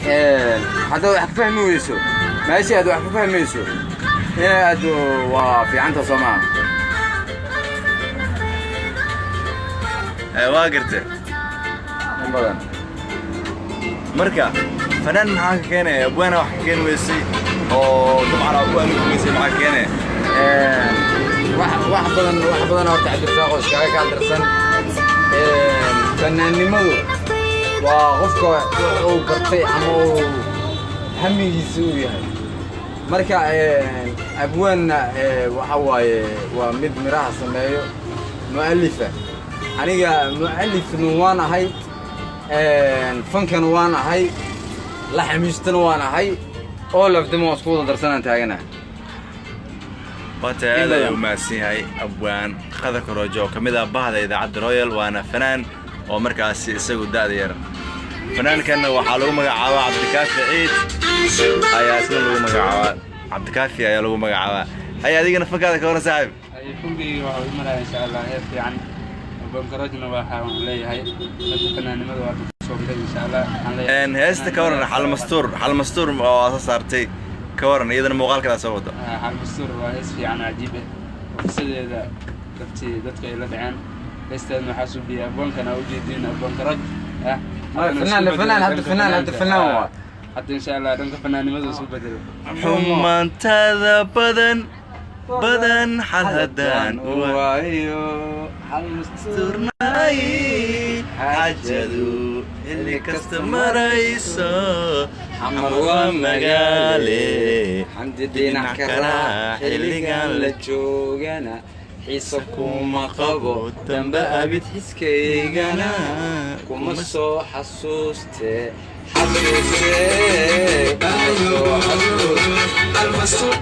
Haddaad wax ka fahmi weyso meeshii aad wax ka fahmayso inay aado waa fiicanta, soo maaha? Waa gartay. In badan. Marka fanaan maxaa ka keenaya? Abwaana wax ka keeni weysay oo dabcan aa ku alif weysay, maxaa ka keenaya? Wax badan, wax badan horta Cabdirasaaq oo iskaga kaa dirsan. Fanaannimadu waa qofka wax uu bartay ama uu hamigiisa uu yahay. Marka abwaanna waxa waaye waa mid miraha sameeyo, mu'alifa. Aniga mu'alifna waan ahay, fankana waan ahay, laxamiistana waan ahay, all of them waan isku wada darsanaan taaganahay. Waata aad ayuu u mahadsan yahay abwaan Khadar Karoojo oo ka mid ah bahda idaacadda Royal, waana fanaan oo markaasi isagu da'da yar. Fanaankanna waxaa lagu magacaabaa Cabdikaafi Ciid ayaa isna lagu magacaabaa, Cabdikaafi ayaa lagu magacaabaa. Hay, adigana fankaada ka waran, saaxiib? Fankeyga waxa uu maraya insha Allah heer fiican. Bankarojna waxaan leeyahay dadka fanaanimada waa soo biray insha Allah, waxaan leeyahay. Heesta ka waran Xalmastuur, Xalmastuur oo aad soo saartay ka waran, iyadana muuqaalkadaa soo wado? Xalmastuur waa hees fiican oo cajiib ah oo qisadeeda dhabtii dadka ay la dhaceen. Heestaadna waxaa suubiyay aboonkana ujeediin, aboonkaroj ah. Fanaan, fanaan, hadda fanaan, hadda fanaan waa. Hadda insha Allah dhanka fanaanimada isu bedelo. Xumaantada badan badan xal haddaan u waayo xalmastuur turnay, xaajadu xilli kasta marayso, Xamar waa magaale, xamdi dhinac ka raac, xilligan la joogana xiisa kuma qabo damba abid, xiskaygana kuma soo xasuuste, xasuuste, kuma soo xasuus.